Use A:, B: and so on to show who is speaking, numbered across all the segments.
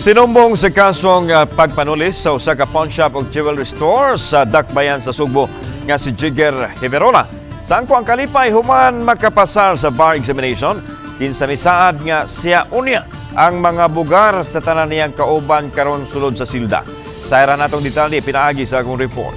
A: Sinumbong sa kasong pagpanulis sa usa ka pawn shop ug jewelry store sa Dakbayan sa Sugbo nga si Jigger Hiverola. Sangko ang kalipay human makapasar sa bar examination, kinsa misaad nga siya unya ang mga bugar sa tanan niyang kauban karon sulod sa silda. Sayran natong detalye pinaagi sa akong report.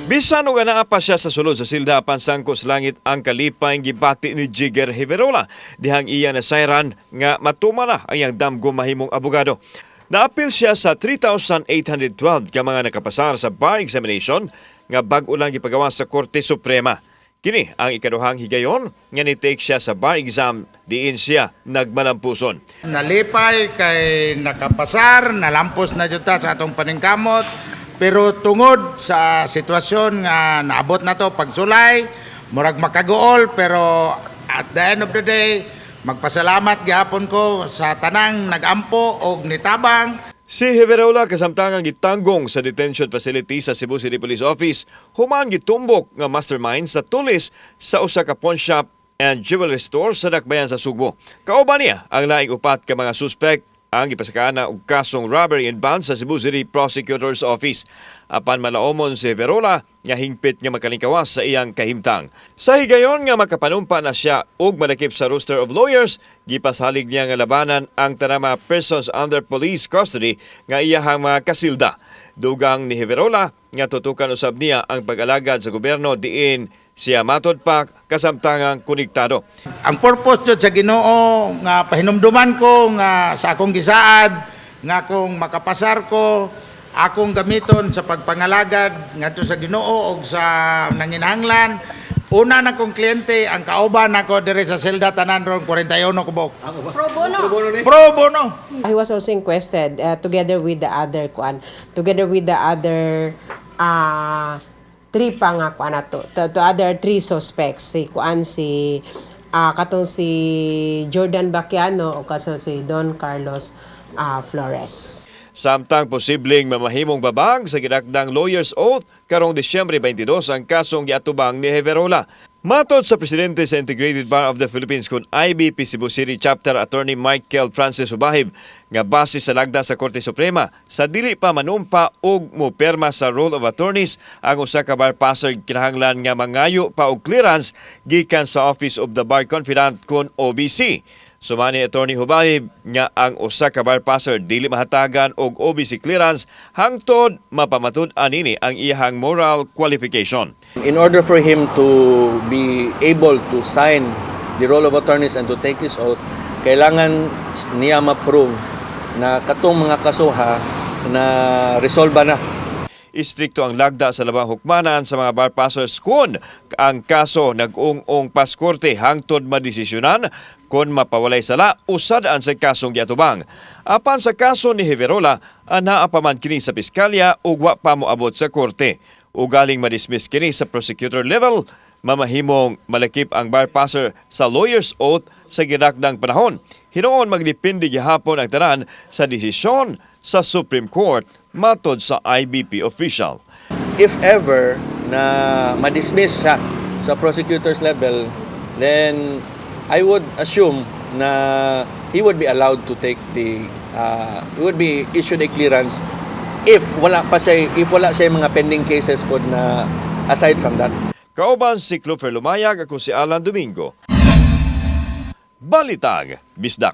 A: Bisan og anaa pa siya sa sulod sa silda, apan sangko sa langit ang kalipay gibati ni Jigger Hiverola dihang iya nasayran nga matuman na ang iyang damgo mahimong abogado. Naapil siya sa 3,812 ka mga nakapasar sa bar examination nga bag-o lang gipagawa sa Korte Suprema. Kini ang ikaduhang higayon nga ni-take siya sa bar exam diin siya nagmalampuson.
B: Nalipay kay nakapasar, nalampos na jud ta sa atong paningkamot. Pero tungod sa sitwasyon nga naabot na to pagsulay, murag makaguol, pero at the end of the day, magpasalamat gihapon ko sa tanang nagampo og nitabang.
A: Si Hiverola kasamtangang gitanggong sa detention facility sa Cebu City Police Office human gitumbok nga mastermind sa tulis sa usa ka pawn shop and jewelry store sa Dakbayan sa Sugbo. Kauban niya ang laing upat ka mga suspect ang gipasakaan na og kasong robbery in bond sa Cebu City Prosecutor's Office. Apan malaomon si Verola nga hingpit nga makalingkawas sa iyang kahimtang. Sa higayon nga makapanumpa na siya og malakip sa roster of lawyers, gipasalig niya nga labanan ang tanang mga persons under police custody nga iyahang mga kasilda. Dugang ni Hiverola nga tutukan usab niya ang pag-alagad sa gobyerno diin siya matod pa kasamtangang konektado.
B: Ang purpose jud sa Ginoo nga pahinumduman ko nga sa akong gisaad nga kung makapasar ko, akong gamiton sa pagpangalagad ngadto sa Ginoo og sa nanginahanglan. Una na kong kliyente ang kauban nako diri sa selda, tanan ron 41 kubok.
C: Pro bono.
B: Pro bono.
D: He was also inquested together with the other kuan, together with the other three pa nga kuan ato, to other three suspects, si kuan, si katong si Jordan Baquiano o kaso si Don Carlos Flores.
A: Samtang posibleng mamahimong babag sa gidakdang lawyer's oath karong Disyembre 22 ang kasong giatubang ni Heverola. Matod sa presidente sa Integrated Bar of the Philippines kun IBP Cebu City Chapter, Attorney Michael Francis Ubahib, nga base sa lagda sa Korte Suprema sa dili pa manumpa og moperma sa roll of attorneys ang usa ka bar passer, kinahanglan nga mangayo pa og clearance gikan sa Office of the Bar Confidant kun OBC. Sumani Attorney Hubahib nga ang usa ka bar passer dili mahatagan og OBC clearance hangtod mapamatud-an nini ang iyahang moral qualification.
E: In order for him to be able to sign the roll of attorneys and to take his oath, kailangan niya ma-prove na katong mga kasuha na resolba na.
A: Istrikto ang lagda sa labang hukmanan sa mga bar passers kung ang kaso nag-ung-ung pas korte hangtod madesisyonan kung mapawalay sala o sad-an sa kasong giatubang. Apan sa kaso ni Hiverola, anaa pa man kini sa piskalya ug wa pa moabot sa korte. Ugaling madismiss kini sa prosecutor level, mamahimong malakip ang bar passer sa lawyer's oath sa gidakdang panahon. Hinuon magdepende gihapon ang tanan sa desisyon sa Supreme Court, matod sa IBP official.
E: If ever na ma-dismiss siya sa prosecutor's level, then I would assume na he would be allowed to take the he would be issued a clearance if wala siya mga pending cases pod na aside from that.
A: Kauban si Clover Lumayag, ako si Alan Domingo. Balitag, Bisdak.